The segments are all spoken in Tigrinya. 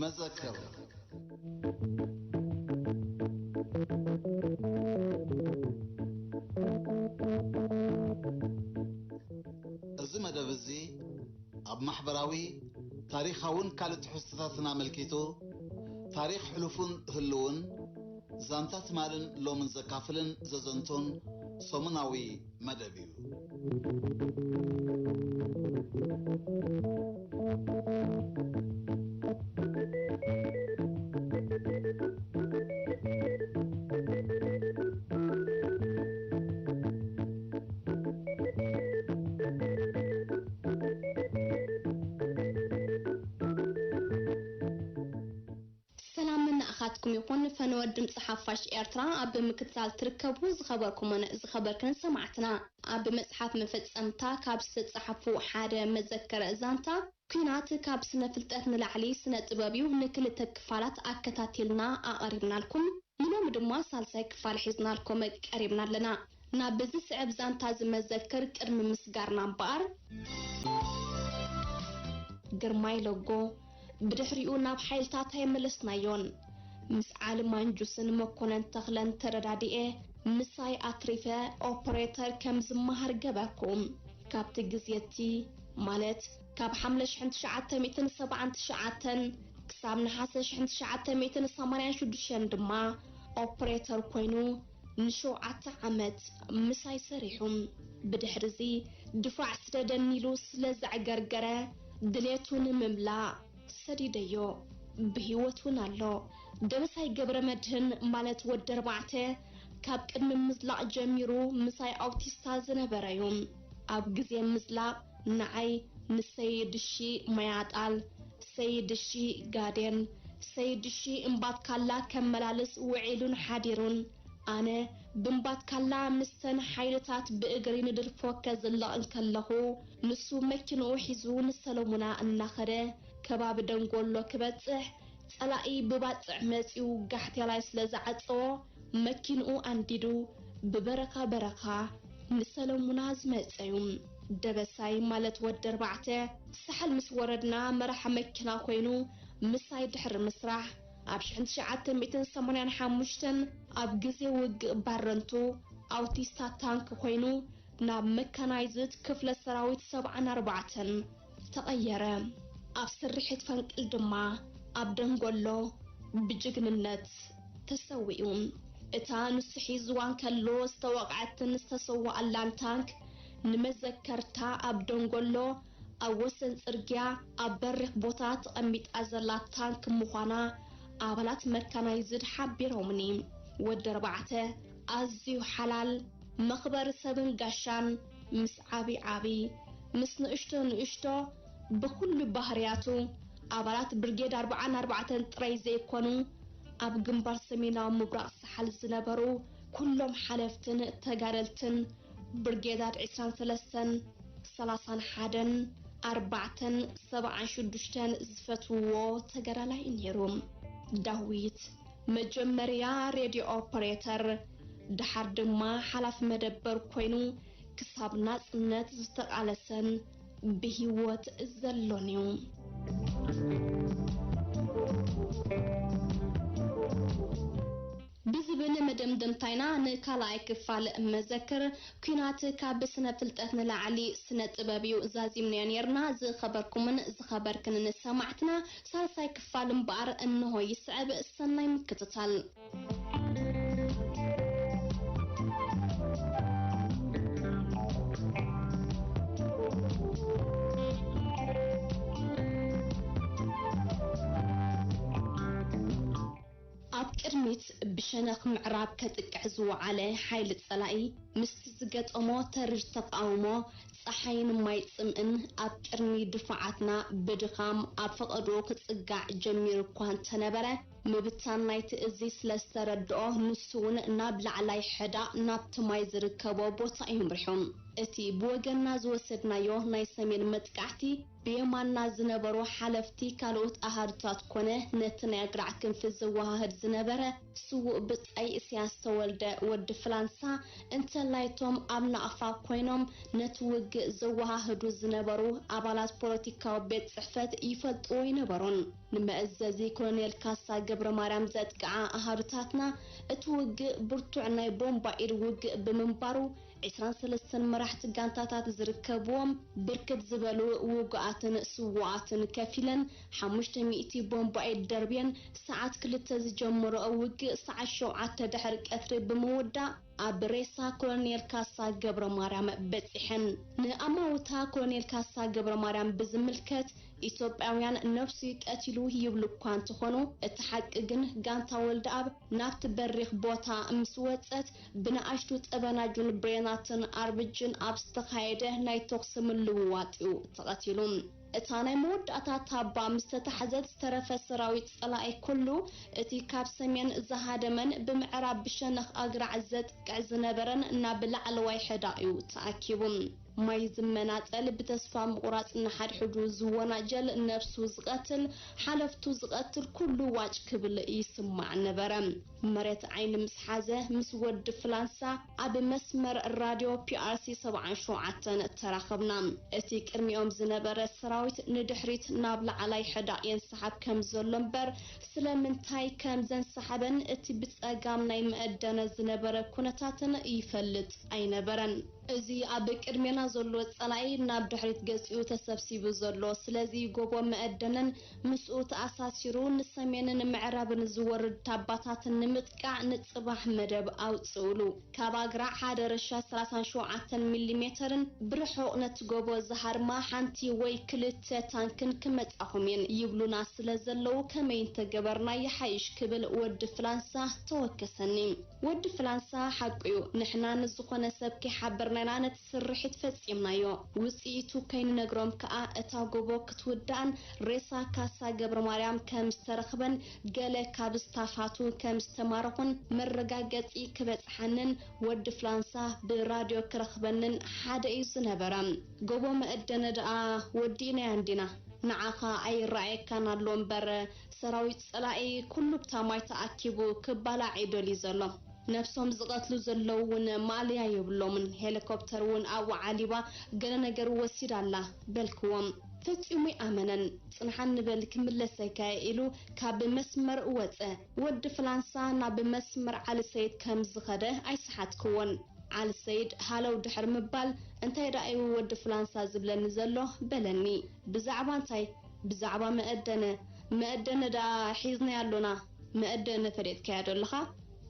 መዘክር። እዚ መደብ እዚ ኣብ ማሕበራዊ፣ ታሪኻውን ካልእ ትሕዝቶታትን ኣመልኪቱ፣ ታሪኽ ሕሉፉን ህልውን፣ ዛንታ ትማልን ሎምን ዘካፍልን ዘዘንቱን ሰሙናዊ መደብ እዩ። ሰላም ንኣኻትኩም ይኹን፣ ፈነወ ድምፂ ሓፋሽ ኤርትራ ኣብ ምክትታል ትርከቡ ዝኸበርኩምን ዝኸበርክን ሰማዕትና። ኣብ መጽሓፍ መፈጸምታ ካብ ዝተጻሕፉ ሓደ መዘከር ዛንታ ኲናት ካብ ስነ ፍልጠት ንላዕሊ ስነ ጥበብ እዩ። ንክልተ ክፋላት ኣከታቲልና ኣቐሪብናልኩም። ንሎሚ ድማ ሳልሳይ ክፋል ሒዝናልኩም ቀሪብና ኣለና። ናብ ዝስዕብ ዛንታ ዝመዘክር ቅድሚ ምስጋርና እምበኣር፣ ግርማይ ለጎ ብድሕሪኡ ናብ ሓይልታት ኣይመለስናዮን። ምስ ዓሊ ማንጁስን መኮነን ተኽለን ተረዳዲኤ ምሳይ ኣትሪፈ ኦፐሬተር ከም ዝመሃር ገበርኩ። ካብቲ ግዜ እቲ፣ ማለት ካብ ሓምለ ሽሕን ትሽዓተ ሚእትን ሰብዓን ትሽዓተን ክሳብ ነሓሰ ሽሕን ትሽዓተ ሚእትን ሰማንያን ሽዱሽተን ድማ ኦፕሬተር ኮይኑ ንሸውዓተ ዓመት ምሳይ ሰሪሑ። ብድሕርዚ ድፋዕ ስደደኒ ኢሉ ስለ ዘዕገርገረ ድሌቱ ንምምላእ ሰዲደዮ። ብህይወት እውን ኣሎ። ደበሳይ ገብረ መድህን ማለት ወዲ ኣርባዕተ ካብ ቅድሚ ምዝላቕ ጀሚሩ ምሳይ ኣውቲስታ ዝነበረ እዩ። ኣብ ግዜ ምዝላቕ ንዓይ፣ ንሰይድ ሺ ማያጣል፣ ሰይድ ሺ ጋዴን፣ ሰይድ ሺ እምባትካላ ከመላልስ ውዒሉን ሓዲሩን፣ ኣነ ብእምባትካላ ምስተን ሓይልታት ብእግሪ ንድርፎ ከዝልቕ እንከለኹ፣ ንሱ መኪንኡ ሒዙ ንሰለሙና እናኸደ ከባቢ ደንጎሎ ክበጽሕ፣ ጸላኢ ብባጽዕ መጺኡ ጋሕቴላይ ስለ ዝዓጸዎ፣ መኪንኡ ኣንዲዱ ብበረኻ በረኻ ንሰለሙና ዝመጸ እዩ። ደበሳይ ማለት ወዲ ኣርባዕተ፣ ሳሕል ምስ ወረድና መራሒ መኪና ኮይኑ ምሳይ ድሕሪ ምስራሕ፣ ኣብ ሽሕን ትሽዓተ ሚእትን ሰማንያን ሓሙሽተን ኣብ ግዜ ውግእ ባረንቱ ኣውቲስታ ታንክ ኮይኑ ናብ መካናይዝድ ክፍለ ሰራዊት ሰብዓን ኣርባዕተን ተቐየረ። ኣብ ስርሒት ፈንቅል ድማ ኣብ ደንጎሎ ብጅግንነት ተሰዊኡ። እታ ንሱ ሒዝዋ እንከሎ ዝተወቕዐትን ዝተሰወኣላን ታንክ ንመዘከርታ ኣብ ደንጎሎ ኣብ ወሰን ጽርግያ ኣብ በሪኽ ቦታ ተቐሚጣ ዘላ ታንክ ምዃና ኣባላት መካናይዝድ ሓቢሮምኒ። ወዲ ኣርባዕተ ኣዝዩ ሓላል፣ መኽበሪ ሰብን ጋሻን፣ ምስ ዓቢ ዓቢ፣ ምስ ንእሽቶ ንእሽቶ፣ ብኹሉ ባህርያቱ ኣባላት ብርጌድ ኣርብዓን ኣርባዕተን ጥራይ ዘይኮኑ፣ ኣብ ግንባር ሰሜናዊ ምብራቕ ሳሕል ዝነበሩ ኩሎም ሓለፍትን ተጋደልትን ብርጌዳት ዕስራን ሰለስተን፣ ሰላሳን ሓደን፣ ኣርባዕተን፣ ሰብዓን ሽዱሽተን ዝፈትውዎ ተጋዳላይ ነይሩ። ዳዊት መጀመርያ ሬድዮ ኦፐሬተር፣ ደሓር ድማ ሓላፊ መደበር ኮይኑ ክሳብ ናጽነት ዝተቓለሰን ብህይወት ዘሎን እዩ። ብዝብል መደምደምታይና ንካልኣይ ክፋል መዘክር ኲናት ካብ ስነ ፍልጠት ንላዕሊ ስነ ጥበብ እዩ ዛዚምናዮ ነይርና። ዝኸበርኩምን ዝኸበርክንን ሰማዕትና፣ ሳልሳይ ክፋል እምበኣር እንሆ ይስዕብ። ሰናይ ምክትታል። ኣብ ቅድሚት ብሸነኽ ምዕራብ ከጥቅዕ ዝወዓለ ሓይሊ ጸላኢ፣ ምስቲ ዝገጠሞ ተሪር ተቃውሞ፣ ጸሓይን ማይ ጽምእን ኣብ ቅድሚ ድፋዓትና ብድኻም ኣብ ፈቐድኡ ክጽጋዕ ጀሚሩ እኳ እንተነበረ፣ ምብታን ናይቲ እዚ ስለ ዝተረድኦ፣ ንሱ እውን ናብ ላዕላይ ሕዳእ ናብቲ ማይ ዝርከቦ ቦታ እዩ ኣምሪሑ። እቲ ብወገንና ዝወሰድናዮ ናይ ሰሜን መጥቃዕቲ፣ ብየማንና ዝነበሩ ሓለፍቲ ካልኦት ኣሃዱታት ኮነ ነቲ ናይ ኣግራዕ ክንፊ ዘወሃህድ ዝነበረ ስዉእ ብጻይ ኢሳያስ ተወልደ ወዲ ፍላንሳ እንተላይቶም ኣብ ናቕፋ ኮይኖም ነቲ ውግእ ዘወሃህዱ ዝነበሩ ኣባላት ፖለቲካዊ ቤት ጽሕፈት ይፈልጥዎ ኣይነበሩን። ንመእዘዚ ኮሎኔል ካሳ ገብረ ማርያም ዘጥቅዓ ኣሃዱታትና እቲ ውግእ ብርቱዕ ናይ ቦምባ ኢድ ውግእ ብምንባሩ ዕስራን ሰለስተን መራሕቲ ጋንታታት ዝርከብዎም ብርክት ዝበሉ ውጉኣትን ስዉኣትን ከፊለን ሓሙሽተ ሚእቲ ቦምባ ኢድ ደርብየን ሰዓት ክልተ ዝጀመሮ ውግእ ሰዓት ሸውዓተ ድሕሪ ቀትሪ ብምውዳእ ኣብ ሬሳ ኮሎኔል ካሳ ገብረ ማርያም በጺሐን። ንኣማውታ ኮሎኔል ካሳ ገብረ ማርያም ብዝምልከት ኢትዮጵያውያን ነብሱ ይቀትሉ ይብሉ እኳ እንተኾኑ፣ እቲ ሓቂ ግን ጋንታ ወልደኣብ ናብቲ በሪኽ ቦታ ምስ ወጸት ብንኣሽቱ ጠበናጁን ብሬናትን ኣርብጅን ኣብ ዝተኻየደ ናይ ተኹሲ ምልውዋጥ እዩ ተቐቲሉ። እታ ናይ መወዳእታ ታባ ምስ ተታሕዘት ዝተረፈ ሰራዊት ጸላኢ ኩሉ እቲ ካብ ሰሜን ዝሃደመን ብምዕራብ ብሸነኽ ኣግራዕ ዘጥቅዕ ዝነበረን ናብ ላዕለዋይ ሕዳእ እዩ ተኣኪቡ። ማይ ዝመናጠል፣ ብተስፋ ምቑራጽ ንሓድሕዱ ዝወናጀል፣ ነብሱ ዝቐትል፣ ሓለፍቱ ዝቐትል ኩሉ ዋጭ ክብል ይስማዕ ነበረ። መሬት ዓይኒ ምስ ሓዘ ምስ ወዲ ፍላንሳ ኣብ መስመር ራድዮ ፒ ኣር ሲ ሰብዓን ሸውዓተን ተራኸብና። እቲ ቅድሚኦም ዝነበረ ሰራዊት ንድሕሪት ናብ ላዕላይ ሕዳእ የንሰሓብ ከም ዘሎ እምበር ስለምንታይ ከም ዘንሰሓበን እቲ ብጸጋም ናይ መእደነ ዝነበረ ኩነታትን ይፈልጥ ኣይነበረን። እዚ ኣብ ቅድሜና ዘሎ ጸላኢ ናብ ድሕሪት ገጺኡ ተሰብሲቡ ዘሎ፣ ስለዚ ጎቦ መእደነን ምስኡ ተኣሳሲሩ ንሰሜንን ምዕራብን ዝወርድ ታባታትን ንምጥቃዕ ንጽባሕ መደብ ኣውጽኡሉ። ካብ ኣግራዕ ሓደ ርሻ ሰላሳን ሸውዓተን ሚሊ ሜተርን ብርሑቕ ነቲ ጎቦ ዝሃርማ ሓንቲ ወይ ክልተ ታንክን ክመጻኹም እየን ይብሉና ስለ ዘለዉ ከመይ እንተገበርና ይሓይሽ ክብል ወዲ ፍላንሳ ተወከሰኒ። ወዲ ፍላንሳ ሓቁ እዩ፣ ንሕና ንዝኾነ ሰብ ከይሓበርናና ነቲ ስርሒት ፈጺምናዮ። ውጽኢቱ ከይንነግሮም ከኣ እታ ጎቦ ክትውዳእን ሬሳ ካሳ ገብረ ማርያም ከም ዝተረኽበን ገለ ካብ ስታፋቱ ከም ዝተማረኹን መረጋገጺ ክበጽሓንን ወዲ ፍላንሳ ብራድዮ ክረኽበንን ሓደ እዩ ዝነበረ። ጎቦ መእደነ ደኣ ወዲእናያ እንዲና። ንዓኻ ኣይረኣየካን ኣሎ እምበር ሰራዊት ጸላኢ ኩሉ ብታ ማይ ተኣኪቡ ክባላዕ እዩ ደልዩ ዘሎ። ነብሶም ዝቐትሉ ዘለዉ እውን ማእለያ የብሎምን። ሄሊኮፕተር እውን ኣብኡ ዓሊባ ገለ ነገር ወሲዳ ኣላ በልክዎም። ፈጺሙ ኣይኣመነን። ጽንሓኒ በል ክምለሰካ እየ ኢሉ ካብ መስመር ወጸ። ወዲ ፍላንሳ ናብ መስመር ዓሊ ሰይድ ከም ዝኸደ ኣይሰሓትክዎን። ዓሊ ሰይድ ሃለው ድሕሪ ምባል እንታይ ደኣ እዩ ወዲ ፍላንሳ ዝብለኒ ዘሎ በለኒ። ብዛዕባ እንታይ? ብዛዕባ መእደነ። መእደነ ደኣ ሒዝናዮ ኣሎና። መእደነ ፈሊጥካዮ ዶ ኣለኻ?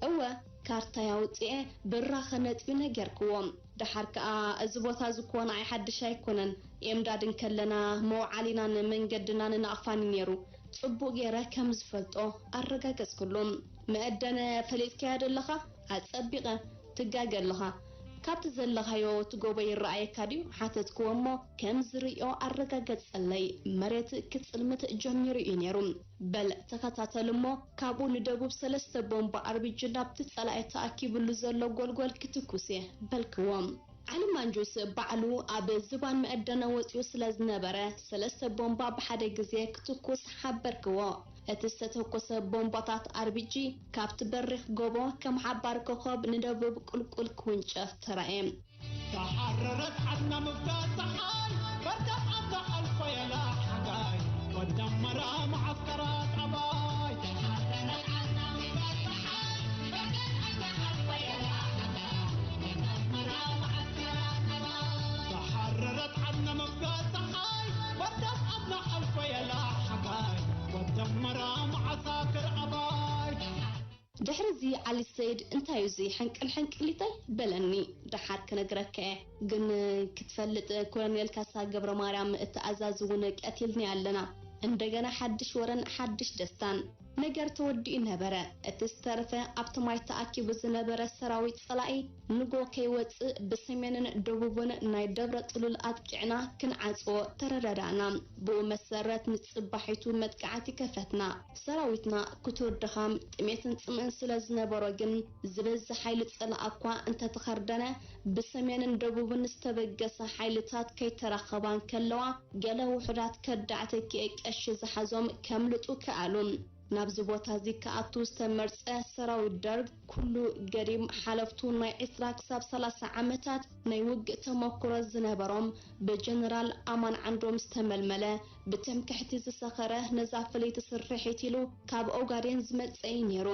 እወ፣ ካርታይ ኣውጺኤ ብራኸ ነጥቢ ነጌርክዎ። ደሓር ከኣ እዚ ቦታ እዚ እኮ ንዓይ ሓድሽ ኣይኮነን። ኤምዳድ እንከለና መውዓሊናን መንገድናን ናቕፋን እዩ ነይሩ። ጽቡቕ ገይረ ከም ዝፈልጦ ኣረጋገጽኩሉ። መእደነ ፈሊጥካዮ ዶ ኣለኻ? ኣጸቢቐ። ትጋገ ኣለኻ። ካብቲ ዘለኻዮ እቲ ጎቦ ይረኣየካ ድዩ? ሓተትክዎ እሞ ከም ዝርእዮ ኣረጋገጸለይ። መሬት ክጽልምት ጀሚሩ እዩ ነይሩ። በል ተኸታተል እሞ ካብኡ ንደቡብ ሰለስተ ቦምባ ኣር ቢ ጂ ናብቲ ጸላኢ ተኣኪብሉ ዘሎ ጎልጎል ክትኩስ እየ በልክዎ። ዓሊ ማንጁስ ባዕሉ ኣብ ዝባን መእደነ ወጺኡ ስለ ዝነበረ ሰለስተ ቦምባ ብሓደ ግዜ ክትኩስ ሓበርክዎ። እቲ ዝተተኮሰ ቦምባታት ኣር ቢ ጂ ካብቲ በሪኽ ጎቦ ከም ሓባር ኮኾብ ንደቡብ ቁልቁል ክውንጨፍ ተራእየ። ተሓረረት ዓድና ምፍዳስ ፀሓይ በርዳም ኣብዛ ኣልኮየላ ሓጋይ ወዳመራ መዓስከራት ኣባይ። ተሓረረት ዓድና ምፍዳስ ፀሓይ በርዳም ኣብዛ ኣልኮየላ ሓጋይ ወዳመራ መዓሳክር ኣባይ። ድሕሪ እዚ ዓሊ ሰይድ እንታይ እዩ እዚ ሕንቅል ሕንቅሊተይ በለኒ። ደሓር ክነግረካ እየ፣ ግን ክትፈልጥ ኮሎኔል ካሳ ገብረ ማርያም እቲ ኣዛዚ እውን ቀቲልናዮ ኣለና። እንደገና ሓድሽ ወረን ሓድሽ ደስታን። ነገር ተወዲኡ ነበረ። እቲ ዝተረፈ ኣብቲ ማይ ተኣኪቡ ዝነበረ ሰራዊት ጸላኢ ንጎ ከይወጽእ ብሰሜንን ደቡብን ናይ ደብረ ጥሉል ኣጥቂዕና ክንዓጽዎ ተረዳዳእና። ብኡ መሰረት ንጽባሒቱ መጥቃዕቲ ከፈትና። ሰራዊትና ክቱር ድኻም፣ ጥሜትን ጽምእን ስለ ዝነበሮ ግን ዝበዝሕ ሓይሊ ጸላኢ እኳ እንተተኸርደነ፣ ብሰሜንን ደቡብን ዝተበገሰ ሓይልታት ከይተራኸባ እንከለዋ፣ ገለ ውሑዳት ከዳዕቲ ኪኤ ቀሺ ዝሓዞም ከምልጡ ከኣሉ። ናብዚ ቦታ እዚ ክኣቱ ዝተመርጸ ሰራዊት ደርግ ኩሉ ገዲም ሓለፍቱ ናይ ዕስራ ክሳብ ሰላሳ ዓመታት ናይ ውግእ ተመክሮ ዝነበሮም ብጀነራል ኣማን ዓንዶም ዝተመልመለ ብትምክሕቲ ዝሰኸረ ነዛ ፍልይቲ ስርሒት ኢሉ ካብ ኦጋዴን ዝመጸ እዩ ነይሩ።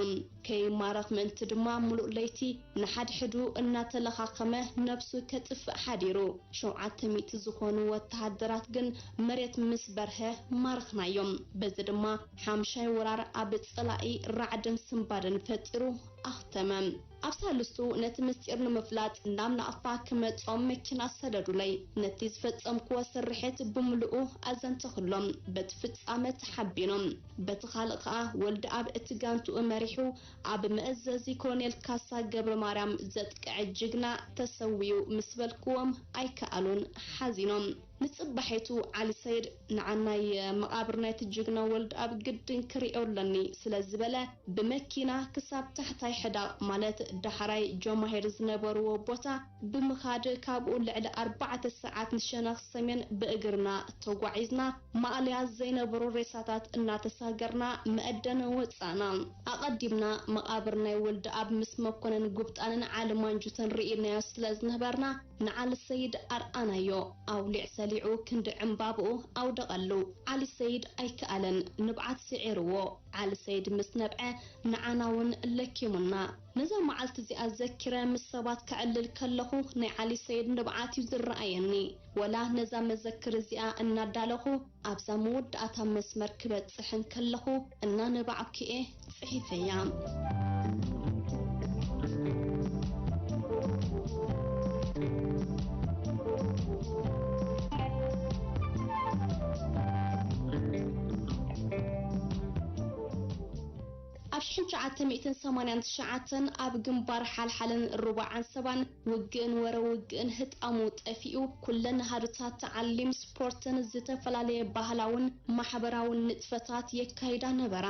ከይማረኽ ምእንቲ ድማ ምሉእ ለይቲ ንሓድሕዱ እናተለኻኸመ ነብሱ ከጥፍእ ሓዲሩ። ሸውዓተ ሚእቲ ዝኾኑ ወተሃደራት ግን መሬት ምስ በርሀ ማረኽናዮም። በዚ ድማ ሓምሻይ ወራር ኣብ ጸላኢ ራዕድን ስንባደን ፈጢሩ ኣኽተመ። ኣብ ሳልስቱ ነቲ ምስጢር ንምፍላጥ ናብ ናቕፋ ክመጾም መኪና ሰደዱለይ። ነቲ ዝፈጸምክዎ ስርሒት ብምልኡ ኣዘንተኽሎም። በቲ ፍጻመ ተሓቢኖም። በቲ ካልእ ከኣ ወልደኣብ እቲ ጋንትኡ መሪሑ ኣብ መእዘዚ ኮሎኔል ካሳ ገብረ ማርያም ዘጥቅዐ ጅግና ተሰዊኡ ምስ በልክዎም ኣይከኣሉን፣ ሓዚኖም። ንጽባሒቱ ዓሊ ሰይድ ንዓናይ መቓብር ናይቲ ጅግና ወልደኣብ ግድን ክርእዮ ኣለኒ ስለ ዝበለ ብመኪና ክሳብ ታሕታይ ሕዳቕ ማለት ዳሕራይ ጀማሂር ዝነበርዎ ቦታ ብምኻድ ካብኡ ልዕሊ ኣርባዕተ ሰዓት ንሸነኽ ሰሜን ብእግርና ተጓዒዝና ማእለያ ዘይነበሮ ሬሳታት እናተሳገርና መእደን ወጻእና። ኣቐዲምና መቓብር ናይ ወልደኣብ ምስ መኮነን ጉብጣንን ዓሊ ማንጁተን ርኢናዮ ስለ ዝነበርና ንዓሊ ሰይድ ኣርኣናዮ። ኣውሊዕ ሰሊዑ ክንዲ ዕምባብኡ ኣውደቐሉ። ዓሊ ሰይድ ኣይከኣለን፣ ንብዓት ስዒርዎ። ዓሊ ሰይድ ምስ ነብዐ ንዓና እውን ለኪሙና። ነዛ መዓልቲ እዚኣ ዘኪረ ምስ ሰባት ከዕልል ከለኹ ናይ ዓሊ ሰይድ ንብዓት እዩ ዝረኣየኒ። ወላ ነዛ መዘክር እዚኣ እናዳለኹ ኣብዛ መወዳእታ መስመር ክበጽሕ እንከለኹ እናነባዕኩ እየ ጽሒፈያ። ኣብ ሽሕን ትሽዓተ ሚእትን ሰማንያን ትሽዓተን ኣብ ግንባር ሓልሓልን ሩባ ዓንሰባን ውግእን ወረ ውግእን ህጣሙ ጠፊኡ፣ ኩለን ኣሃዱታት ተዓሊም ስፖርትን ዝተፈላለየ ባህላውን ማሕበራውን ንጥፈታት የካይዳ ነበራ።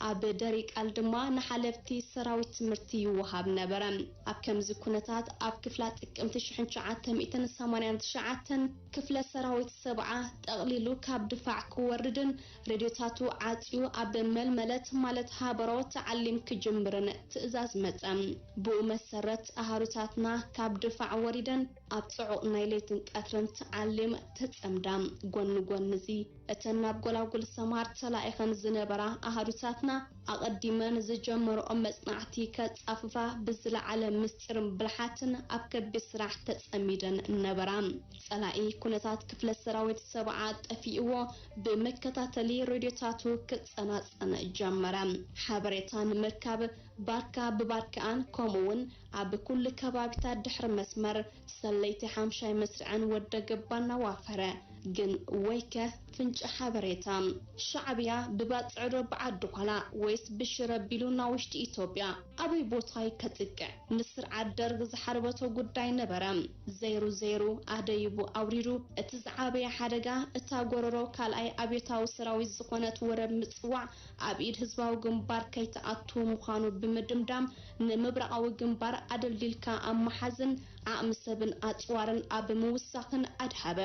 ኣብ ደሪቃል ድማ ንሓለፍቲ ሰራዊት ትምህርቲ ይወሃብ ነበረ። ኣብ ከምዚ ኩነታት ኣብ ክፍላ ጥቅምቲ ሽሕን ትሽዓተ ሚእትን ሰማንያን ትሽዓተን ክፍለ ሰራዊት ሰብዓ ጠቕሊሉ ካብ ድፋዕ ክወርድን ሬድዮታቱ ዓጽዩ ኣብ መልመለት ማለት ሃበሮ ተዓሊም ክጅምርን ትእዛዝ መጸ። ብኡ መሰረት ኣሃዱታትና ካብ ድፋዕ ወሪደን ኣብ ጽዑቕ ናይ ለይትን ቀትርን ተዓሊም ተጸምዳ። ጎኒ ጎኒ እዚ እተን ናብ ጎላጉል ሰምሃር ተላኢኸን ዝነበራ ኣሃዱታትና ኣቐዲመን ዝጀመርኦ መጽናዕቲ ከጻፍፋ ብዝለዓለ ምስጢርን ብልሓትን ኣብ ከቢድ ስራሕ ተጸሚደን ነበራ። ጸላኢ ኩነታት ክፍለ ሰራዊት ሰብዓ ጠፊእዎ ብመከታተሊ ሬድዮታቱ ክጸናጸን ጀመረ። ሓበሬታ ንምርካብ ባርካ ብባርካኣን ከምኡ እውን ኣብ ኩሉ ከባቢታት ድሕሪ መስመር ሰለይቲ ሓምሻይ መስርዐን ወደ ገባ እናዋፈረ ግን ወይከ ፍንጭ ሓበሬታ። ሻዕብያ ብባጽዕዶ ብዓዲ ኳላ ወይስ ብሽረ ቢሉ ናብ ውሽጢ ኢትዮጵያ ኣበይ ቦታ እዩ ከጥቅዕ? ንስርዓት ደርግ ዝሓርበቶ ጉዳይ ነበረ። ዘይሩ ዘይሩ ኣደይቡ ኣውሪዱ እቲ ዝዓበየ ሓደጋ እታ ጎረሮ ካልኣይ ኣብዮታዊ ሰራዊት ዝኾነት ወረብ ምጽዋዕ ኣብ ኢድ ህዝባዊ ግንባር ከይትኣቱ ምዃኑ ብምድምዳም ንምብራቓዊ ግንባር ኣደልዲልካ ኣብ ምሓዝን ዓቕሚ ሰብን ኣጽዋርን ኣብ ምውሳኽን ኣድሃበ።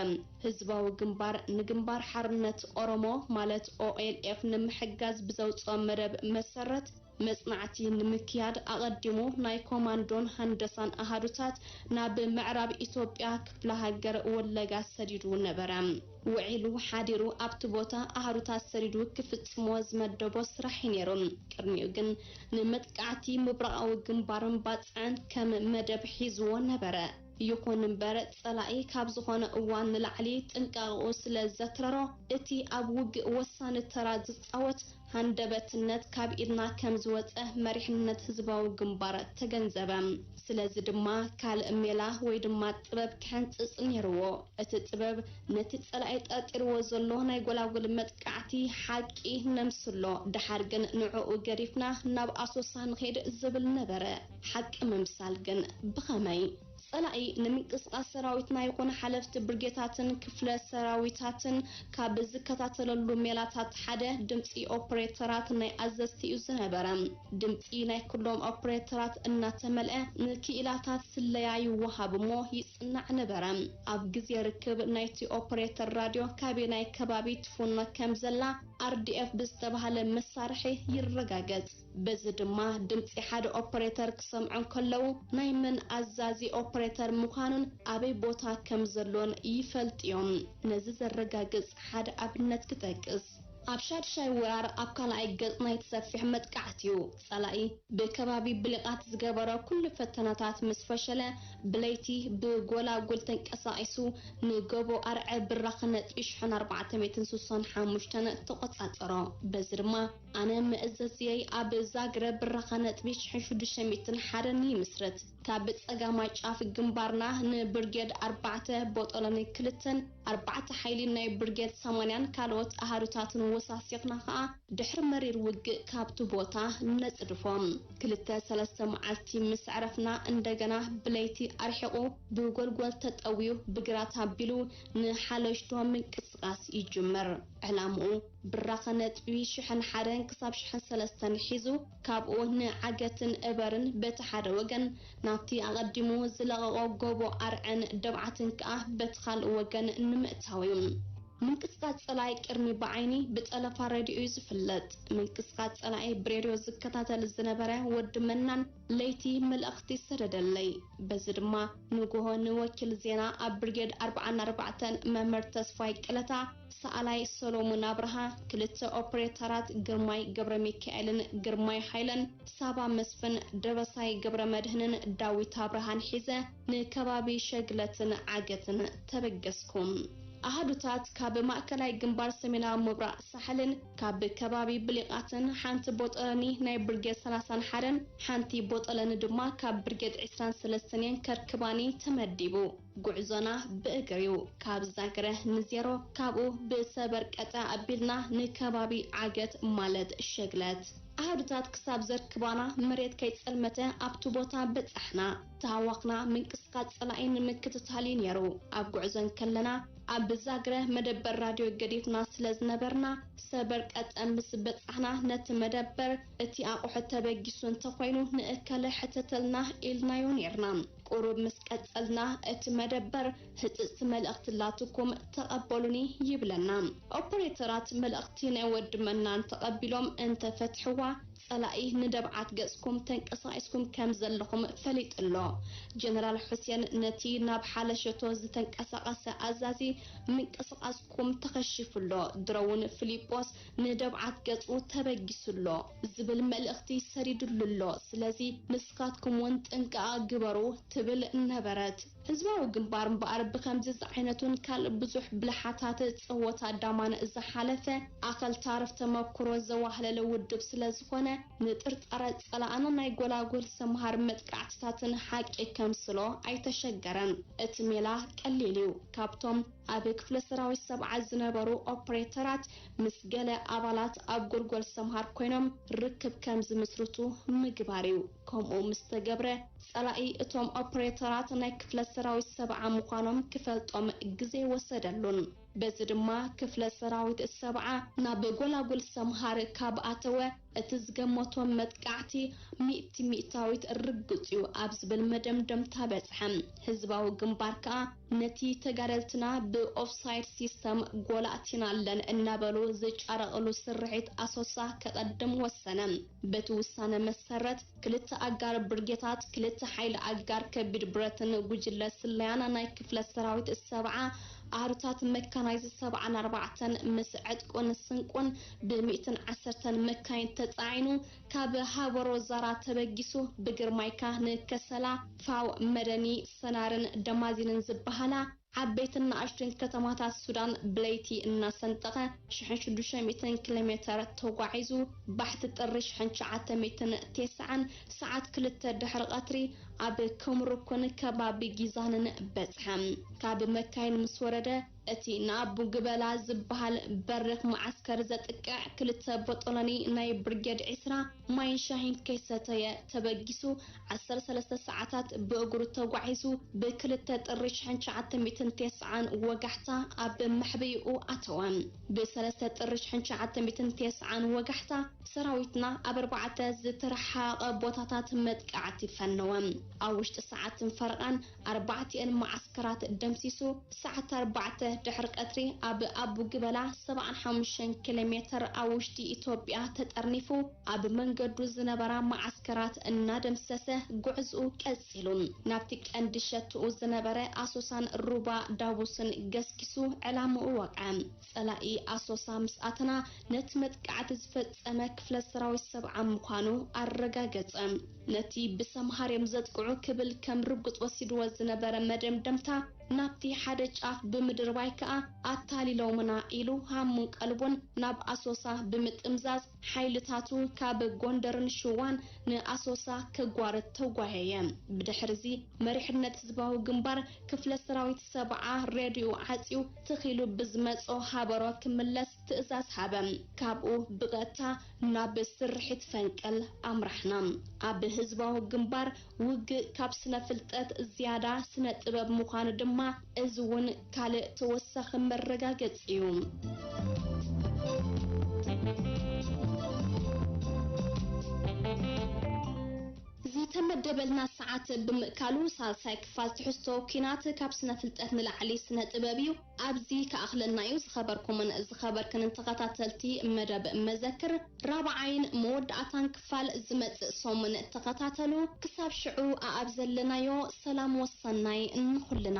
ህዝባዊ ግንባር ንግንባር ሓርነት ኦሮሞ ማለት ኦኤልኤፍ ንምሕጋዝ ብዘውጽኦ መደብ መሰረት መጽናዕቲ ንምክያድ ኣቐዲሙ ናይ ኮማንዶን ሃንደሳን ኣሃዱታት ናብ ምዕራብ ኢትዮጵያ ክፍለ ሃገር ወለጋ ሰዲዱ ነበረ። ውዒሉ ሓዲሩ ኣብቲ ቦታ ኣሃዱታት ሰዲዱ ክፍጽሞ ዝመደቦ ስራሕ እዩ ነይሩ። ቅድሚኡ ግን ንመጥቃዕቲ ምብራቓዊ ግንባርን ባጽዕን ከም መደብ ሒዝዎ ነበረ። ይኹን እምበር ጸላኢ ካብ ዝኾነ እዋን ንላዕሊ ጥንቃቕኡ ስለ ዘትረሮ እቲ ኣብ ውግእ ወሳኒ ተራ ዝጻወት ሃንደበትነት ካብ ኢድና ከም ዝወጸ መሪሕነት ህዝባዊ ግንባር ተገንዘበ። ስለዚ ድማ ካልእ ሜላ ወይ ድማ ጥበብ ክሕንጽጽ ነይርዎ። እቲ ጥበብ ነቲ ጸላኢ ጠርጢርዎ ዘሎ ናይ ጎላጉል መጥቃዕቲ ሓቂ ነምስሎ፣ ደሓር ግን ንዕኡ ገዲፍና ናብ ኣሶሳ ንኸይድ ዝብል ነበረ። ሓቂ ምምሳል ግን ብኸመይ? ጸላኢ ንምንቅስቓስ ሰራዊትና ይኹን ሓለፍቲ ብርጌታትን ክፍለ ሰራዊታትን ካብ ዝከታተለሉ ሜላታት ሓደ ድምፂ ኦፕሬተራት ናይ ኣዘዝቲ እዩ ዝነበረ። ድምፂ ናይ ኩሎም ኦፕሬተራት እናተመልአ ንክኢላታት ስለያ ይወሃብ እሞ ይጽናዕ ነበረ። ኣብ ግዜ ርክብ ናይቲ ኦፕሬተር ራድዮ ካበየናይ ከባቢ ትፉኖ ከም ዘላ ኣር ዲ ኤፍ ብዝተባህለ መሳርሒ ይረጋገጽ። በዚ ድማ ድምፂ ሓደ ኦፕሬተር ክሰምዑ እንከለዉ ናይ መን ኣዛዚ ኦፕሬተር ምዃኑን ኣበይ ቦታ ከም ዘሎን ይፈልጡ እዮም። ነዚ ዘረጋግጽ ሓደ ኣብነት ክጠቅስ። ኣብ ሻድሻይ ወራር ኣብ ካልኣይ ገጽ ናይቲ ሰፊሕ መጥቃዕቲ እዩ። ጸላኢ ብከባቢ ብሊቓት ዝገበሮ ኩሉ ፈተናታት ምስ ፈሸለ፣ ብለይቲ ብጎላጉል ተንቀሳቒሱ ንጎቦ ኣርዐ ብራኸ ነጥቢ ሽሕን ኣርባዕተ ሚእትን ስሳን ሓሙሽተን ተቖጻጸሮ። በዚ ድማ ኣነ መእዘዝየይ ኣብ ዛግረ ብራኸ ነጥቢ ሽሕን ሽዱሽተ ሚእትን ሓደን ይምስርት። ካብ ጸጋማይ ጫፍ ግንባርና ንብርጌድ ኣርባዕተ ቦጦሎኒ ክልተን ኣርባዕተ ሓይሊ ናይ ብርጌድ ሰማንያን ካልኦት ኣሃዱታትን ወሳሲኽና ኸኣ ድሕሪ መሪር ውግእ ካብቲ ቦታ ነጽድፎም። ክልተ ሰለስተ መዓልቲ ምስ ዕረፍና እንደገና ብለይቲ ኣርሒቑ ብጎልጎል ተጠውዩ ብግራት ኣቢሉ ንሓለሽቶ ምንቅስቓስ ይጅምር። ዕላምኡ ብራኸ ነጥቢ ሽሕን ሓደን ክሳብ ሽሕን ሰለስተን ሒዙ ካብኡ ንዓገትን እበርን በቲ ሓደ ወገን ናብቲ ኣቐዲሙ ዝለቐቖ ጎቦ ኣርዐን ደብዓትን ከኣ በቲ ካልእ ወገን ንምእታው እዩ። ምንቅስቓስ ጸላኢ ቅድሚ ብዓይኒ ብጠለፋ ረድዮ እዩ ዝፍለጥ። ምንቅስቓስ ጸላኢ ብሬድዮ ዝከታተል ዝነበረ ወዲ መናን ለይቲ መልእኽቲ ሰደደለይ። በዚ ድማ ንግሆ ንወኪል ዜና ኣብ ብርጌድ ኣርብዓን ኣርባዕተን መምህር ተስፋይ ቅለታ፣ ሰኣላይ ሰሎሙን ኣብርሃ፣ ክልተ ኦፕሬተራት ግርማይ ገብረ ሚካኤልን ግርማይ ሃይለን፣ ሳባ መስፍን፣ ደበሳይ ገብረ መድህንን ዳዊት ኣብርሃን ሒዘ ንከባቢ ሸግለትን ዓገትን ተበገስኩ። ኣሃዱታት ካብ ማእከላይ ግንባር ሰሜናዊ ምብራቕ ሳሕልን ካብ ከባቢ ብሊቓትን ሓንቲ ቦጠለኒ ናይ ብርጌድ ሰላሳን ሓደን ሓንቲ ቦጠለኒ ድማ ካብ ብርጌድ ዕስራን ሰለስተን እየን ከርክባኒ ተመዲቡ። ጉዕዞና ብእግር እዩ። ካብ ዛግረ ንዜሮ፣ ካብኡ ብሰበር ቀጠ ኣቢልና ንከባቢ ዓገት ማለት ሸግለት ኣሃዱታት ክሳብ ዘርክባና መሬት ከይጸልመተ ኣብቲ ቦታ በጻሕና። ተሃዋኽና ምንቅስቃስ ጸላኢ ንምክትታል እዩ ነይሩ። ኣብ ጉዕዞ እንከለና ኣብ ዛግረ መደበር ራድዮ ገዲፍና ስለ ዝነበርና ሰበር ቀጠ ምስ በጻሕና ነቲ መደበር እቲ ኣቑሑ ተበጊሱ እንተኾይኑ ንእከለ ሕተተልና ኢልናዮ ነይርና። ቁሩብ ምስ ቀጸልና እቲ መደበር ህጽጽቲ መልእኽቲ ኣላትኩም ተቐበሉኒ ይብለና። ኦፐሬተራት መልእኽቲ ናይ ወዲ መናን ተቐቢሎም እንተፈትሕዋ ጸላኢ ንደብዓት ገጽኩም ተንቀሳቒስኩም ከም ዘለኹም ፈሊጡ ኣሎ። ጀነራል ሑሴን ነቲ ናብ ሓለሸቶ ዝተንቀሳቐሰ ኣዛዚ ምንቅስቓስኩም ተኸሺፉ ኣሎ። ድሮውን ፊሊጶስ ንደብዓት ገጹ ተበጊሱ ኣሎ ዝብል መልእኽቲ ሰዲዱሉ ኣሎ። ስለዚ ንስኻትኩም እውን ጥንቃቐ ግበሩ ትብል ነበረት። ህዝባዊ ግንባር እምበኣር ብኸምዚ ዝዓይነቱን ካልእ ብዙሕ ብልሓታት ጸወታ ዳማን ዝሓለፈ ኣኸል ታርፍ ተመክሮ ዘዋህለለ ውድብ ስለ ዝኾነ ንጥርጣረ ጸላእን ናይ ጎላጉል ሰምሃር መጥቃዕትታትን ሓቂ ከምስሎ ኣይተሸገረን። እቲ ሜላ ቀሊል እዩ። ካብቶም ኣብ ክፍለ ሰራዊት ሰብዓ ዝነበሩ ኦፕሬተራት ምስ ገለ ኣባላት ኣብ ጎልጎል ሰምሃር ኮይኖም ርክብ ከም ዝምስርቱ ምግባር እዩ። ከምኡ ምስ ተገብረ ጸላኢ እቶም ኦፕሬተራት ናይ ክፍለ ሰራዊት ሰብዓ ምዃኖም ክፈልጦም ግዜ ወሰደሉን። በዚ ድማ ክፍለ ሰራዊት ሰብዓ ናብ ጎላጉል ሰምሃር ካብ ኣተወ እቲ ዝገመቶ መጥቃዕቲ ሚእቲ ሚእታዊት ርግጽ እዩ ኣብ ዝብል መደምደምታ በጽሐ። ህዝባዊ ግንባር ከኣ ነቲ ተጋደልትና ብኦፍሳይድ ሲስተም ጎላእቲና ኣለን እናበሉ ዝጫረቕሉ ስርሒት ኣሶሳ ከቐድም ወሰነ። በቲ ውሳነ መሰረት ክልተ ኣጋር ብርጌታት፣ ክልተ ሓይሊ ኣጋር ከቢድ ብረትን ጉጅለ ስለያን ናይ ክፍለ ሰራዊት ሰብዓ ኣሃዱታት መካናይዝ ሰብዓን ኣርባዕተን ምስ ዕጥቁን ስንቁን ብሚእትን ዓሰርተን መካይን ተጻዒኑ ካብ ሃበሮ ዛራ ተበጊሱ ብግርማይካ ንከሰላ ፋው መደኒ ሰናርን ደማዚንን ዝበሃላ ዓበይትን ንኣሽቱን ከተማታት ሱዳን ብለይቲ እናሰንጠቐ ሽሕን ሽዱሽተ ሚእትን ኪሎ ሜተር ተጓዒዙ፣ ባሕቲ ጥሪ ሽሕን ትሽዓተ ሚእትን ተስዓን ሰዓት ክልተ ድሕሪ ቀትሪ ኣብ ከምሩኩን ከባቢ ጊዛንን በጽሐ። ካብ መካይን ምስ ወረደ፣ እቲ ንኣቡ ግበላ ዝበሃል በሪኽ መዓስከር ዘጥቅዕ ክልተ ቦጦሎኒ ናይ ብርጌድ ዒስራ ማይን ሻሂን ከይሰተየ ተበጊሱ፣ ዓሰርተ ሰለስተ ሰዓታት ብእግሩ ተጓዒዙ፣ ብክልተ ጥሪ ሽሕን ትሽዓተ ሚእትን ተስዓን ወጋሕታ ኣብ መሕብኢኡ ኣተወ። ብሰለስተ ጥሪ ሽሕን ትሽዓተ ሚእትን ተስዓን ወጋሕታ፣ ሰራዊትና ኣብ ኣርባዕተ ዝተረሓቐ ቦታታት መጥቃዕቲ ፈነወ። ኣብ ውሽጢ ሰዓትን ፈረቓን ኣርባዕቲኤን መዓስከራት ደምሲሱ፣ ሰዓት ኣርባዕተ ድሕሪ ቀትሪ ኣብ ኣቡ ግበላ ሰብዓን ሓሙሽተን ኪሎ ሜተር ኣብ ውሽጢ ኢትዮጵያ ተጠርኒፉ፣ ኣብ መንገዱ ዝነበራ መዓስከራት እናደምሰሰ ጉዕዝኡ ቀጺሉ። ናብቲ ቀንዲ ሸትኡ ዝነበረ ኣሶሳን ሩባ ዳቡስን ገስጊሱ ዕላምኡ ወቕዐ። ጸላኢ ኣሶሳ ምስ ኣተና፣ ነቲ መጥቃዕቲ ዝፈጸመ ክፍለ ሰራዊት ሰብዓ ምዃኑ ኣረጋገጸ። ነቲ ብሰምሃርዮም ዘጥቅዑ ክብል ከም ርጉጽ ወሲድዎ ዝነበረ መደምደምታ፣ ናብቲ ሓደ ጫፍ ብምድርባይ ከኣ ኣታሊሎምና ኢሉ ሃሙን ቀልቡን ናብ ኣሶሳ ብምጥምዛዝ፣ ሓይልታቱ ካብ ጎንደርን ሽዋን ንኣሶሳ ከጓርት ተጓየየ። ብድሕርዚ፣ መሪሕነት ህዝባዊ ግንባር ክፍለ ሰራዊት ሰብዓ ሬድዮ ዓጽዩ ትኺሉ ብዝመጾ ሃበሮ ክምለስ ትእዛዝ ሃበ። ካብኡ ብቐጥታ ናብ ስርሒት ፈንቅል ኣምራሕና። ኣብ ህዝባዊ ግንባር ውግእ ካብ ስነ ፍልጠት ዝያዳ ስነ ጥበብ ምዃኑ ድማ፣ እዚ እውን ካልእ ተወሳኺ መረጋገጺ እዩ። ዝተመደበልና ሰዓት ብምእካሉ፣ ሳልሳይ ክፋል ትሕዝቶ ኲናት ካብ ስነ ፍልጠት ንላዕሊ ስነ ጥበብ እዩ። ኣብዚ ከኣኽለና እዩ። ዝኸበርኩምን ዝኸበርክንን ተኸታተልቲ መደብ መዘክር፣ ራብዓይን መወዳእታን ክፋል ዝመጽእ ሰሙን ተኸታተሉ። ክሳብ ሽዑ፣ ኣኣብ ዘለናዮ ሰላም ወሰናይ ንኹልና።